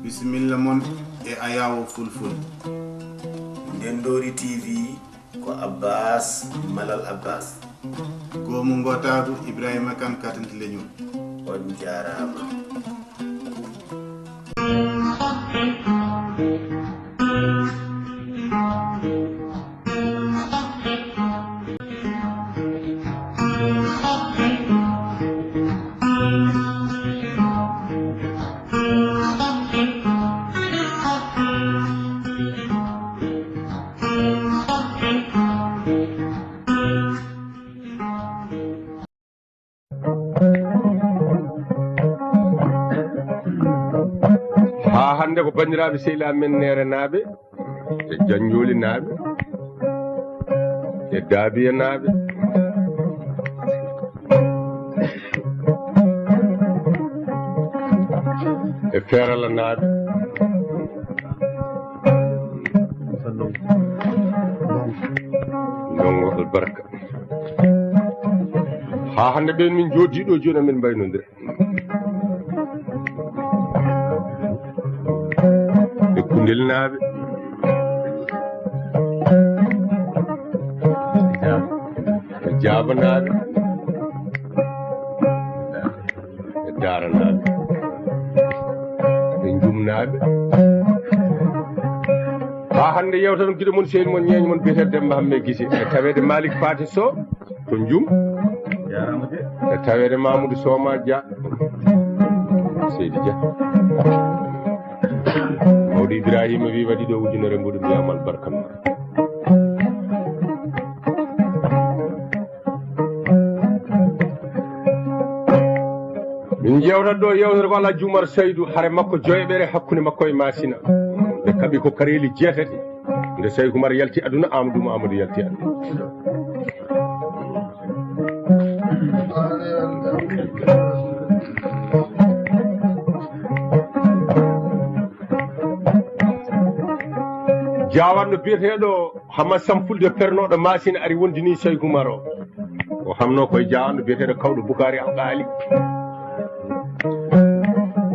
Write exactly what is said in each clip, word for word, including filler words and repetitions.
Bisimilla mon e Ayawo Fulful. Ndendoori T V ko Abbas Malal Abbas. Goomu Ngotaagu Ibrahima Kan Katante Leñol. On jaaraama. Haa hannde ko banndiraaɓe sehilaaɓe men Neerenaaɓe e Jannjoolinaaɓe e Daabiyanaaɓe e Feeralanaaɓe. Ndongo albarka. Haa hannde ɓeen min njooɗii ɗo jooni, amin mbaynondira. E Kundelnaaɓe, e Jaabanaaɓe, e Daaranaaɓe, e Njumnaaɓe. Haa hannde yewtan giɗo mon, sehil mon, ñeeño mon biyeteeɗo Demmba Hammee Gise, e taweede Malick Paté Sow. To Njum. Jaaraama de. E taweede Mamoudou Soma Dia. Seydi Dia. Mawɗo Ibrahima wi waɗi ɗo ujunere mbuɗu, mbiyaama albarka ma. Min jewtat ɗo yewtere ko Alhaji Oumar Saydou, hare makko joyɓere hakkunde makko e Masina. Ɓe kaɓi ko kareeli jeetati. Nde Sayku Umar yalti aduna, Amadou Mamadou yalti aduna. Jaawanɗo biyeteeɗo Hamad Sam Fulde, pernooɗo Masina, ari wondini Sayku Umar o. O hamno koye jaawanɗo biyeteeɗo Kawɗo Bukaari Alqaali.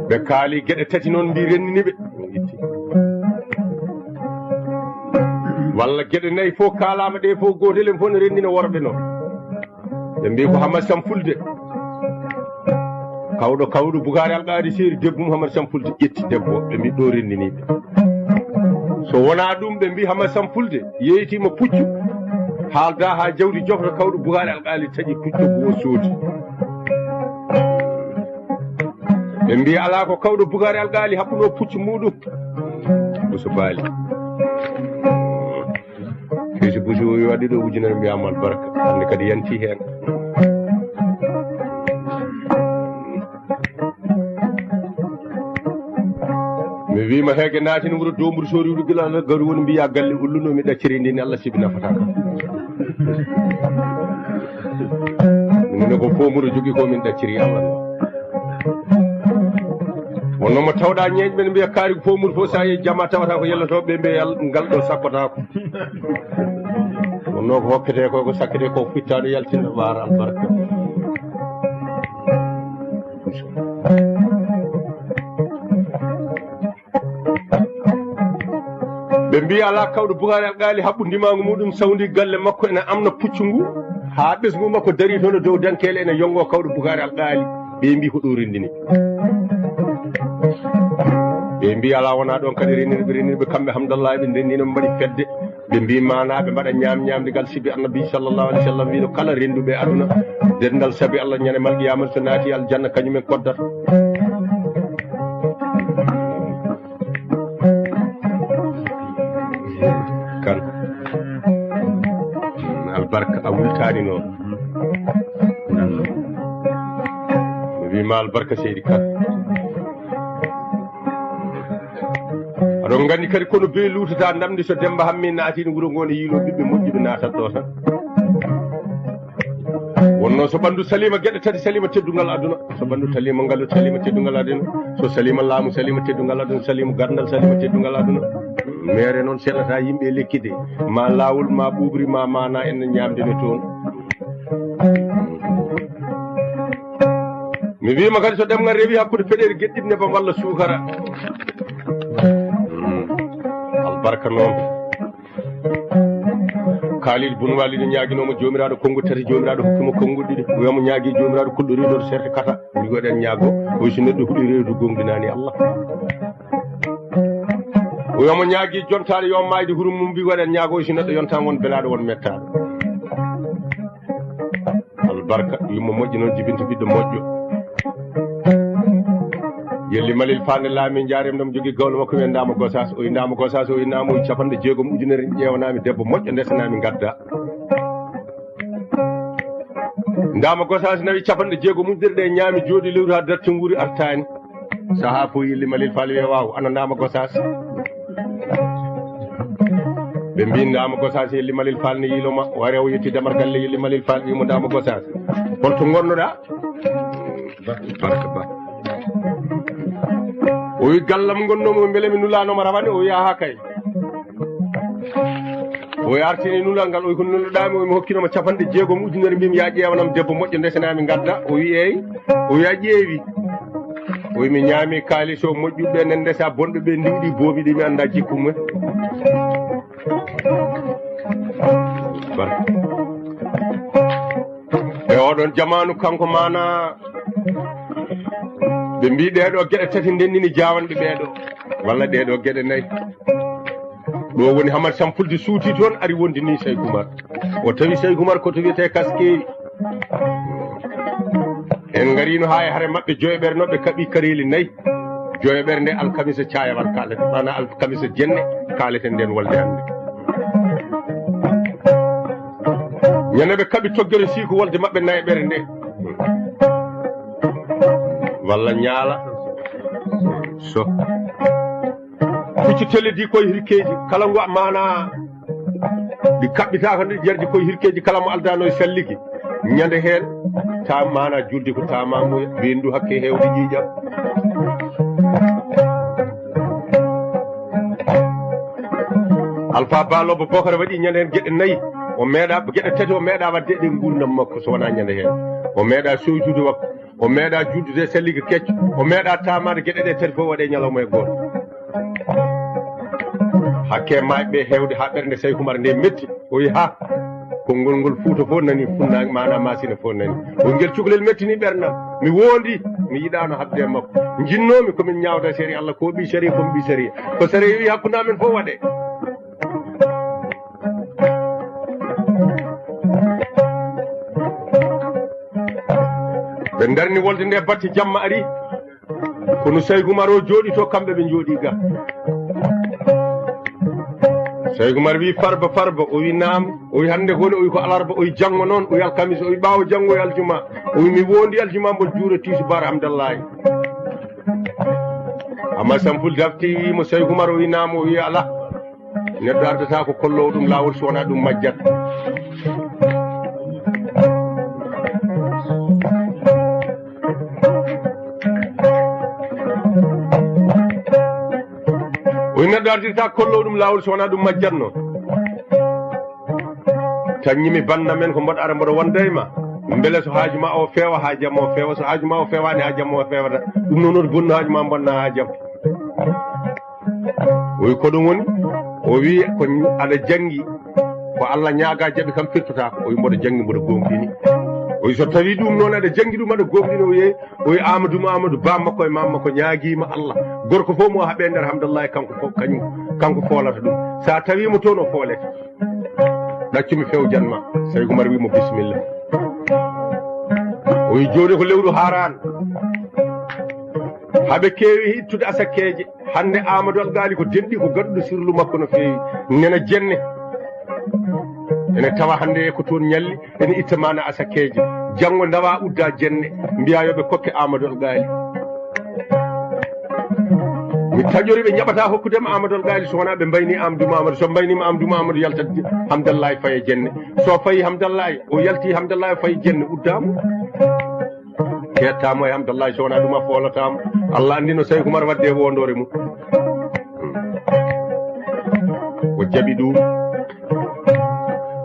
Ɓe kaali geɗe tati noon, mbi renndini ɓe. Walla geɗe nayi fof kaalaama, ɗe fof gootel en fof ne renndina worɓe noon. Ɓe mbi ko Hamad Sam Fulde. Kawɗo, kawɗo Bukaari Alqaali Seeri, debbo mum Hamad Sam Fulde ƴetti debbo, ɓe mbi ɗo renndini ɓe. So wonaa ɗum, ɓe mbi Hamad Sam Fulde yeeytiima puccu, haalda haa jawdi jofta, Kawɗo Bukaari Alqaali taƴi puccu ko o soodi. Ɓe mbi alaa ko Kawɗo Bukaari Alqaali haɓɓuno puccu muɗum. Buso Baali. Fisi Buso o waɗi ɗo ujunere, mbiyaama albarka. Hannde kadi yanti heen. Mi wiima heege naatini wuro Doomburu, so riiwɗo gila Allah garu woni mbiya galle ulluno mi ɗacciri ndi ni Allah sibi nafata kam. Min ne ko foomuru jogi ko min ɗacciri Allah no. Wonno mo tawɗa ñeeñ ɓen mbiya kaari ko foomuru fof, sa yehi jama tawata ko yelloto ɓe mbiya yal-, ngal ɗo sakkotako. Wonno ko hokkete ko, ko sakkete ko fittaɗo yaltinɗo ɓaara albarka. Ɓe mbi alaa Kawɗo Bukaari Alqaali haɓɓu ndimaangu muɗum sawndi galle makko ene amna puccu ngu, haa ɓesngu makko darii toon e dow dankeele ene yonngo Kawɗo Bukaari Alqaali. Ɓe mbi ko ɗo renndini. Ɓe mbi alaa wonaa ɗoon kadi rennirɓe, rennirɓe kamɓe Hamdallahi ɓe ndenndino ɓe mbaɗi fedde. Ɓe mbi maanaa ɓe mbaɗa ñaam-ñaamdigal sibi Annabi sallallahu alaihi wasallam wiino kala rennduɓe aduna, denndal sabi Allah ñande mal qiyamata so naati aljanna kañumen koddata. Kan. Albarka a wultaani noon. Mi wiima albarka seydi Kan. Aɗon nganndi kadi kono bee luutata ndamndi so Demmba Hammi naatini wuro ngoo ne yiiloo ɓiɓɓe moƴƴuɓe naatat ɗo tan. Wonno so ɓanndu salima geɗe tati, salima teddungal aduna. So ɓanndu salima ngalu, salima teddungal aduna. So salima laamu, salima teddungal aduna. Salima gardal, salima teddungal aduna. Mere noon selata yimɓe e lekki de. Ma laawol, ma ɓuuɓri, ma maana en ñaamde no toon. Mi wiima kadi so ɗemngal rewi hakkunde peɗeeli geɗe ɗiɗi nebam walla suukara. Mm. Albarka noon. Kaalid Bun Walid ñaaginoomo Joomiraaɗo konngu tati, Joomiraaɗo hokki mo konngu ɗiɗi. O wiya mo ñaagi Joomiraaɗo kulɗo reedo serte kata. Mbi waɗen ñaago, o si neɗɗo huɗi reedo goongɗinaani Allah. O wiya mo ñaagi jontaade yo maayde hurum mum, mbi waɗen ñaago, o si neɗɗo yontaa won belaaɗo won mettaaɗo. Albarka, yumma moƴƴo noon jibinta ɓiɗɗo moƴƴo. Yelli Malil Faande Laami, njaarem ɗam jogi gawlo makko wiya Ndaama Gosaas. O yi Ndaama Gosaas, o yi Ndaama, o yi capanɗe jeegom ujunere ƴeewanaami debbo moƴƴo, ndesanami ngadda. Ndaama Gosaas nawi capanɗe jeegom ujunere ɗe ñaami, jooɗi lewru haa darti nguuri artaani. Sahaa fof Yelli Malil Faal wiya waaw, ana Ndaama Gosaas? Ɓe mbi Ndaama Gosaas, Yelli Malil Faal ne yiiloma, o ari o yetti damar galle Yelli Malil Faal, wi mo Ndaama Gosaas, holto ngonnoɗa? Ba, barka ba. O wi gallam ngonnomo, mbele mi nulaanoma rawane? O wi aha kay. O artini nulal ngal, o wi ko nulnoɗami, o wi mi hokkinoma capanɗe jeegom ujunere, mbimi ya ƴeewanam debbo moƴƴo, ndesanami ngadda. O wi eyi. O wi a ƴeewi? O wi mi ñaami kaalis o moƴƴuɓe nen ndesa, bonɓe ɓe ndiwɗi boobi ɗi mi anda jikku mumen. Barka. E oɗon jamaanu kanko maana ɓe mbi ɗeɗo geɗe tati ndennini jawanɓe ɓeɗo, walla ɗeɗo geɗe nayi. Ɗo woni Hamad Sampulde suuti toon, ari wondini Seyku Umar. O tawi Seyku Umar ko to wiyete Kaskeeri. En ngarino haa e hare maɓɓe joyoɓere, no ɓe kaɓi kareeli nayi. Joyoɓere nde alkamisa cayawal kaaleten, maanaam alkamisa jenne kaaleten nden wolde hannde. Ñande ɓe kaɓi toggere siiku wolde maɓɓe nayaɓere nde. Walla ñaala. So. Puccu tellidi koye hirkeeji, kala ngo maana ɗi kaɓɓitaaka, ɗi jardi koye hirkeeji, kala mo aldano e salligi. Ñande heen, ta maana julde ko tamamuya, ɓe ndu hakke heewde ƴiiƴam. Alpha Ba Lobbo Bokara waɗi ñande heen geɗe nayi. O meeɗa, geɗe tati o meeɗa waɗde e nguurndam makko so wonaa ñande heen. O meeɗa soytude wakko. O meeɗa juldude e sallige kecco, o meeɗa tamaade geɗe ɗe tati fof waɗe ñalawma e gooto. Hakke maayɓe ɓe heewde haa ɓernde Seyku Umar nde metti, o wi ha, konngol ngol Fuuta fof nani, funnaange maana Maasina fof nani. O wi ngel cukalel mettini ɓernam, mi wondi, mi yiɗano habde e makko. Jinnoomi ko min ñaawda sariya Allah, ko ɓii sariya, ko mi ɓii sariya. Ko sariya wi hakkunde amen fof waɗe. Ɓe darni wolde nde batte jamma ari. Kono Seyku Umar o jooɗi to, kamɓe ɓe jooɗi ga. Seyku Umar wi Farba, Farba, o wi naam, o wi hannde ko woni, o wi ko alarba, o wi janngo noon, o wi alkamisa, o wi ɓaawo janngo, o wi aljuma, o wi mi wondi aljuma mbo juura tisubar Hamdallahi. Amma Sampul dafti wi mo Seyku Umar, o wi naam, o wi ala. Neɗɗo ardata ko kollowo ɗum laawol so wonaa ɗum majjat. O wi neɗɗo ardirta kollowo ɗum laawol so wonaa ɗum majjatno. Taññimi bannda men ko mboɗo ara mboɗo wonda e ma. Mbele so haaju ma o feewa, haajam o feewa, so haaju ma o feewaani, haajam o feewata. Ɗum noon woni bonno haaju ma, bonna haajam. O wi ko ɗum woni? O wi ko aɗa janngi, ko Allah ñaaga jaɓi kam firtotako. O wi mboɗo janngi, mboɗo gomɗini. O wi so tawi ɗum noon aɗa janngi ɗum aɗa gomɗini, o yeeyi, o wi Amadou Mamadou ba makko e mam makko ñaagiima Allah. Gorko fof mo haɓe nder Hamdallahi kanko fof kañum, kanko foolata ɗum. Sa tawi mo toon o foolete. Ɗaccu mi fewjanma. Seyku Umar wi mo bisimilla. O wi jooni ko lewru haaraan. Haɓe keewi ittude asakkeeje. Hannde Amadou Algaali ko denɗi, ko gaɗuɗo sirlu makko no feewi. Nena jenne. Ene tawa hannde ko toon ñalli, ene itta mana asakkeeje. Janngo ndawa udda jenne, mbiya yo ɓe kokke Amadou Algaali. Mi taƴori ɓe, jaɓata hokkudema Amadou Algaali so wonaa ɓe mbayni Amadou Mamadou. So mbaynima Amadou Mamadou, yaltat Hamdallahi faye jenne. So fayi Hamdallahi, o yalti Hamdallahi fayi jenne, uddamo. Keettamo e Hamdallahi so wonaa ɗum a foolatamo. Allah anndi no Seyku Umar wadde e wondore mum. O jaɓi ɗum.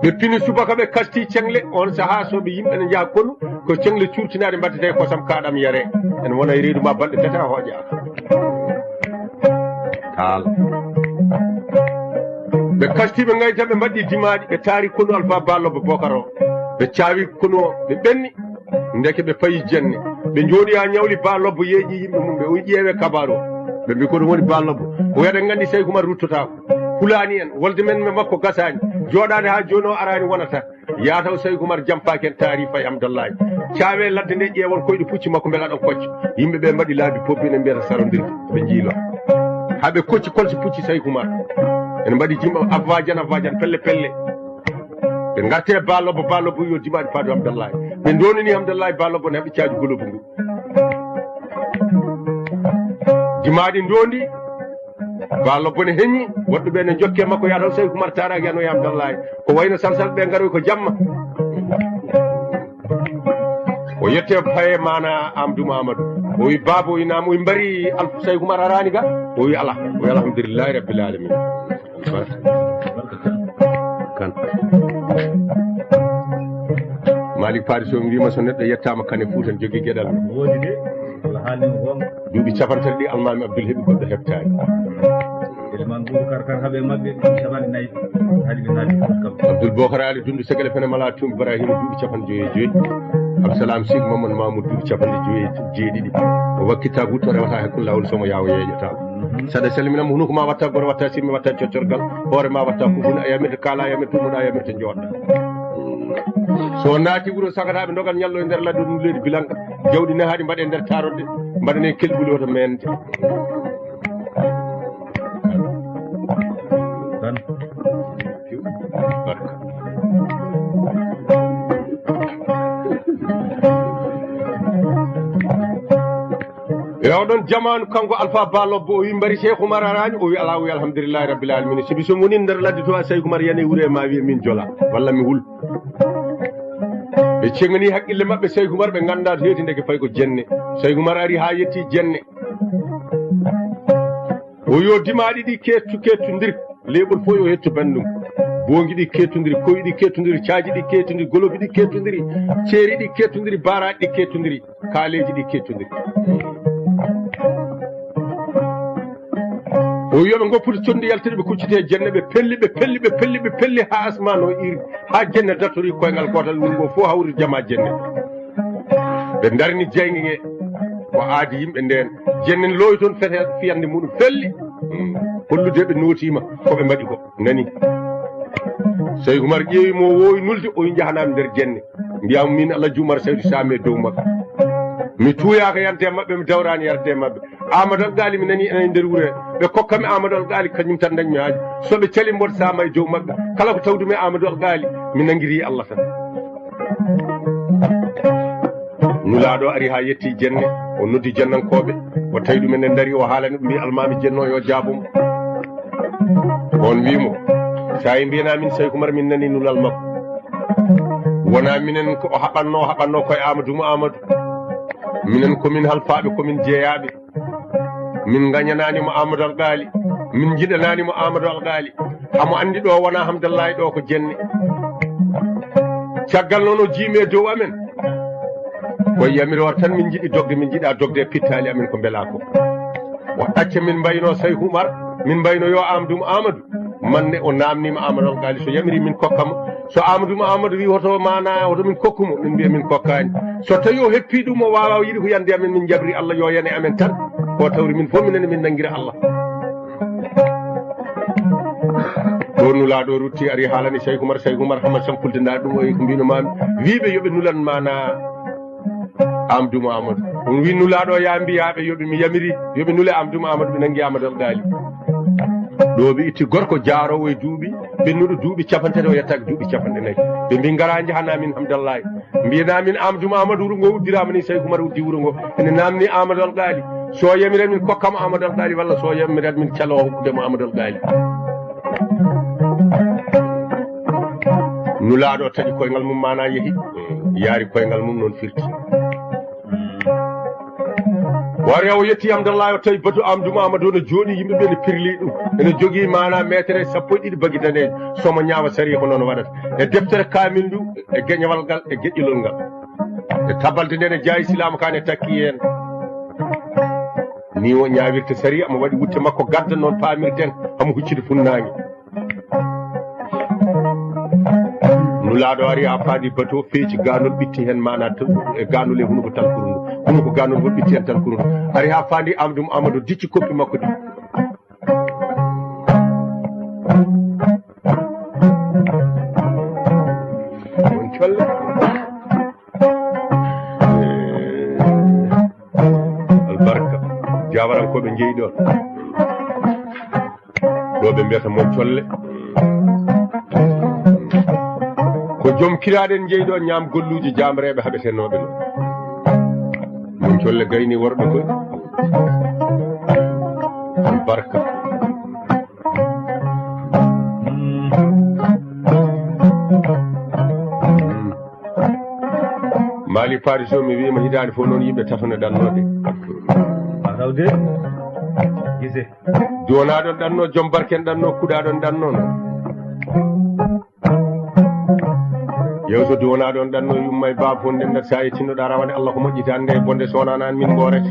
Ɓe pini subaka, ɓe kasti ceŋle. On sahaa so ɓe yimɓe ne njaha konu, ko ceŋle curtinaɗe mbaɗtete kosam kaɗam yare. En wona e reedu ma balɗe tati a hooƴaaka. Ɓe kasti ɓe ngayta, ɓe mbaɗi dimaaɗi, ɓe taari konu Alfa Ba Lobbo Bokar o. Ɓe caawi konu o, ɓe ɓenni. Ndeke ɓe payi jenne. Ɓe njooɗi haa ñawli Ba Lobbo yeeƴi yimɓe mum, ɓe o ƴeewe kabaaru o. Ɓe mbi ko ɗum woni Ba Lobbo. O wiya eɗen nganndi Seyku Umar ruttotaako. Hulaani en, wolde men e makko gasaani. Jooɗaade haa jooni o araani wonata. Yaataw Seyku Umar jampaaki en, taari fayi Hamdallaay. Caawe ladde nde, ƴeewon koyɗe pucci makko, mbela ɗon kocca. Yimɓe ɓe mbaɗi laabi poppi, ene mbiyata sarondirde, ɓe njiilo. Haa ɓe kocci kolsi pucci Seyku Umar. Ene mbaɗi jimɓe avvajan, avvajan, pelle, pelle. Ɓe ngarti e Ba Lobbo, Ba Lobbo yo dimaaɗi faadu Hamdallaay. Ɓe ndonini Hamdallaay, Ba Lobbo ne heɓi caaju golobu ngu. Dimaaɗi ndondi, Ba Lobbo ne heñi, woɗɓe ɓe ne njokke makko, yaataw Seyku Umar taaraaki yano e Hamdallaay. Ko wayno salsal ɓe ngaroy ko jamma. O yette faye mana Amadou Mamadou. O wi baaba, o wi naam, o wi mbari Alfa Seyku Umar araani ga? O wi ala, o wi alhamdulillahi rabbil alamin. Kan. Malik Faris o wiima so neɗɗo yettaama kane Fuuta ne jogii geɗal. Woodi de, Allah haalni mo goonga. Duuɓi capanɗe tati ɗi Almaami Abdul heɓi goɗɗo heɓtaani. Eliman Boubacar Kane haɓe maɓɓe, duuɓi capanɗe nayi, haɗi ɓe naati Fuuta kam. Abdul Bokar Ali Dundu Segele Fene Mala Tum Ibrahima duuɓi capanɗe joyi e joyi. Absalam Sik Mamadou Mamoudou duuɓi capanɗe joyi e jeeɗiɗi. O wakkittaa guɗɗo rewata he kullawol somo yawo yeeƴata. Saɗa salminam, hunuko ma watta goro, watta simmi, watta coccorgal, hoore ma watta kufuna, a yamirta kaala, a yamirta tumuɗa, a yamirta jooɗɗa. So naati wuro sagataaɓe ndogal ñallo e nder ladde ɗum leydi bilanga, jawɗi nehaaɗi mbaɗe nder tarodde, mbaɗane kelɓuli hoto mende. Barka. E oɗon jamaanu, kanko Alfa Ba Lobbo, o wi mbari Cheikh Oumar araani, o wi alaa, o wi alhamdulillahi rabbil alamina. Sibi so woni nder ladde to a Cheikh Oumar yani wure ma wiye min jola, walla mi hul. Ɓe cegani haqqille maɓɓe Cheikh Oumar, ɓe ngannda to heeti ndeke fayi ko jenne. Cheikh Oumar ari haa yetti jenne. O yo dimaaɗi ɗi kettu, kettundir, leeɓol fof yo hettu banndum. Boongi ɗi kettundiri, koyi ɗi kettundiri, caaji ɗi kettundiri, golofi ɗi kettundiri, ceeri ɗi kettundiri, baaraaji ɗi kettundiri, kaaleeji ɗi kettundiri. O wi yo ɓe ngoppude conndi yaltude, ɓe kuccite jenne, ɓe pelli, ɓe pelli, ɓe pelli, ɓe pelli haa asmaan o iiri, haa jenne dartori koyngal gootal, wuro ngoo fof hawri jama jenne. Ɓe ndarni jeynge nge, ko aadi yimɓe ndeen. Jennen loowi toon fete fiyande muɗum felli. Mm. Hollude ɓe nootiima ko ɓe mbaɗi ko. Nani. Sey Umar ƴeewi mo, woowi nulde, o wi njahanaami nder jenne. Mbiyaama min Alhaji Umar Saydu Saam e dow maɓɓe. Mi tuuyaaka yande e maɓɓe, mi dawraani yarde e maɓɓe. Amadou Alkaali mi nani ene e nder wuro he. Ɓe kokka mi Amadou Alkaali, kañum tan ndañmi haaji. So ɓe cali mboɗo saama e dow maɓɓe. Kala ko tawdumi e Amadou Alkaali, mi nangiri Allah tan. Nulaaɗo ari haa yetti jenne, o noddi jennankooɓe, o tawi ɗumen e ndari, o haalani ɓe, mbi almaami jenno yo jaabo mo. On mbi mo, sa e mbiyana min Sey Kumar min nani nulal makko. Wona minen ko o haɓanno, o haɓanno koye Amadou mo Amadou. Minen ko min halfaaɓe, ko min jeeyaaɓe. Min ngañanaani mo Amadou Alkaali, min njiɗanaani mo Amadou Alkaali. Hamo anndi ɗo wona Hamdallahi, ɗo ko jenne. Caggal noon o jiimi e dow amen, ko yamiroore tan min njiɗi dogde, min njiɗa dogde e pittaali amen ko mbela ko. O acca min mbayno Sayhu Umar, min mbayno yo Amadou mo Amadou. Mande o namnima Amadou Alkaali, so yamiri min kokka mo, so Amadou mo Amadou wi hoto mana, hoto min kokku mo, min mbiya min kokkaani. So tawi o heppi ɗum, o wawa, o yiɗi ko yande amen, min jabri Allah yo yane amen tan. Ko tawri min fof minen min nangira Allah. Ɗo nulaaɗo rutti ari haalani Sayhu Umar, Sayhu Umar hama sampulde nda ɗum o wi ko mbino mami. Wiɓe yoɓe nulan mana Amadou mo Amadou. On wi nulaaɗo ya mbiyaɓe yoɓe mi yamiri, yoɓe nule Amadou mo Amadou, ɓe nangi Amadou Alkaali. Ɗo ɓe itti gorko jaarowo e duuɓi, ɓennuɗo duuɓi capanɗe tati, o yettaki duuɓi capanɗe nayi. Ɓe mbi ngara jahana min Hamdallahi. Mbiyana min Amadou mo Amadou, wuro ngo uddirama ni, Sayhu Umar uddi wuro ngo. Ene namni Amadou Alkaali. So yamirat min kokkam Amadou Alkaali, walla so yamirat min calo hokkude mo Amadou Alkaali. Nulaaɗo taƴi koyngal mum mana yehi. Yaari koyngal mum noon firti. Wari o yetti Hamdallahi, o tawi batu Amadou mo Amadou no jooɗi, yimɓe ɓe ne pirli ɗum. Ene jogii mana meetere sappo e ɗiɗi bagi daneejo. Somo ñaawa sariya ko noon waɗata. E deftere kaamil ndu, e geñewal ngal, e geƴƴolol ngal. E tabalde nde ne jaayi silaamu ka ne takki heen. Ni o ñaawirta sariya, mo waɗi wutte makko gadda noon paamirten hamo huccita funnaange. Nulaaɗo ari haa faandi bato, feeci gaanol, ɓitti heen maanaa to-, e gaanol e hunuko talkuru ndu. Hunuko gaanol ngol ɓitti heen talkuru ndu. Ari haa faandi Amadou Amadou dicci koppi makko ɗi. Won colle. Albarka. Jawarankooɓe njeyi ɗoon. Ɗo ɓe mbiyata mon colle. Ko joom kiraaɗen njeyi ɗoon ñaam golluuji jaamreeɓe haɓetenooɓe ɗo. Mon colle gayni worɓe koy. Albarka. Mali Paris o, mi wiima hitaande fof noon yimɓe tato ne ɗannoode. Tawde gise. Duwonaaɗon ɗanno, joom barken ɗanno, kuɗaaɗon ɗanno noon. Yeeso duwonaaɗon ɗanno, yumma e baaba fof ndenndat, so a yettinnoɗaa rawane Allah ko moƴƴi tan, nde bonde so wonaa an min mboorete.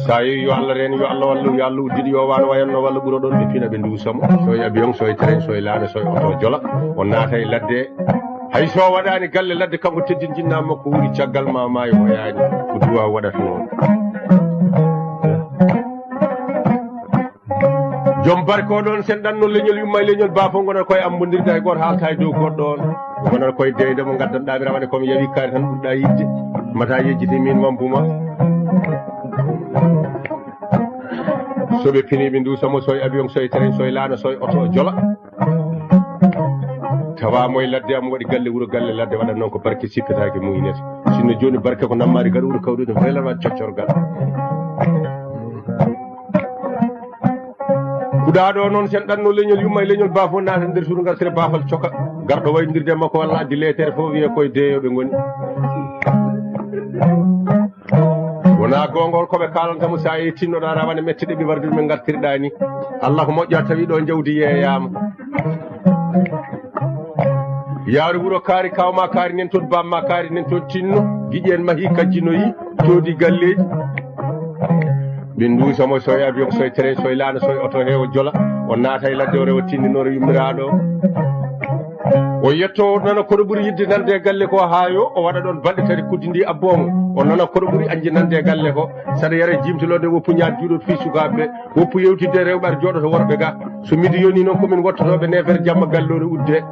So a yeeyi yo Allah reen, yo Allah wallu, yo Allah uddiɗo, yo waano wayanno walla ɓuro ɗon ɓe fina ɓe nduusa mo. So e avion, so e train, so e laana, so e oto jola, o naata e ladde. Hay so o waɗaani galle ladde, kanko teddin jinnaama makko wuri caggal ma, maayo o yaani. Ko duwaaw waɗata noon. Joom barke o ɗoon, sen ɗanno leñol yumma e leñol baafo, ngonata koye ammbondirde, hay gooto haalta e dow goɗɗo on. Ngonata koye deyde mo ngaddanɗaa mi rawane, ko mi yawi kaari tan ɓurɗaa yiɗde. Mata yejjiti min wambu ma. So ɓe pini ɓe nduusa mo, so e avion, so e train, so e laana, so e oto, o jola. Tawa mo e ladde am waɗi galle wuro, galle ladde waɗa noon ko barke sikkataake muynete. Sinno jooni barke ko nammaari gaɗa wuro kawɗo ɗum relan waɗ coccorgal. Kuɗaaɗo o noon, sen ɗanno leñol yumma e leñol baafo naata nder suudu ngartire baafal coka. Garɗo wayndirde e makko walla addi leetere fof wiye koye deeyoɓe ngoni. Wonaa goongol ko ɓe kaalanta mo, so a yettinnoɗaa rawane mette ɗe ɓe warde ɗum e ngartirɗaa ni. Allah ko moƴƴa tawi ɗo jawdi yeeyaama. Yaaru wuro kaari, kawma kaari nen toon, bamma kaari nen toon, tinno, giƴi en mahi, kajjinoyi, coodi galleeji. Ɓe nduusa mo, so e avion, so e train, so e laana, so e oto, he o jola, o naata e ladde, o rewa tindinoore yummiraaɗo. O yetto, o nana kono ɓuri yidde nande e galle ko haa yo o waɗa ɗoon balɗe tati kuddi ndi abboomo. O nana kono ɓuri añde nande e galle ko. Saɗa yara jimtoloode, woppu ñaat juuɗo fii sukaaɓe ɓe, woppu yewtidde rewɓe, ar jooɗoto worɓe ga. So midi yoni noon, ko min wottotooɓe neefere jamma galloore udde.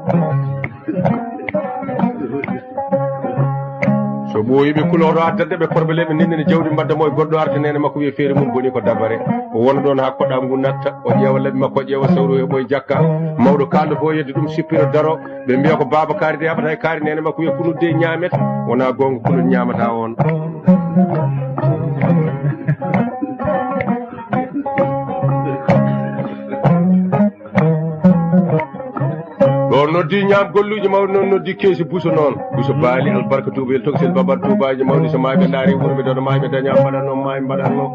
So ɓooyi ɓe kuloto addande ɓe korɓe le, ɓe ndenndina jawdi mbadda mo e goɗɗo arta neene makko wiye feere mum boni ko dabare. O wona ɗoon haa koɗa ngu natta, o ƴeewa laɓi makko, o ƴeewa sawru e ɓoye jakka. Mawɗo kaalɗo fof yedde ɗum sippiro daro. Ɓe mbiya ko baaba kaari de haɓata e kaari neene makko wiya kunut de ñaamet. Wona goonga, kunut ñaamata on. Ɗo noddi ñaam golluuji mawɗi noon, noddi keesi buso noon. Buso baali albarka tuubayel tokosel babar tuubaaji mawɗi, so maaɓe ndaari wuro ɓe dono maaɓe daña mbaɗatno maaɓe mbaɗatno.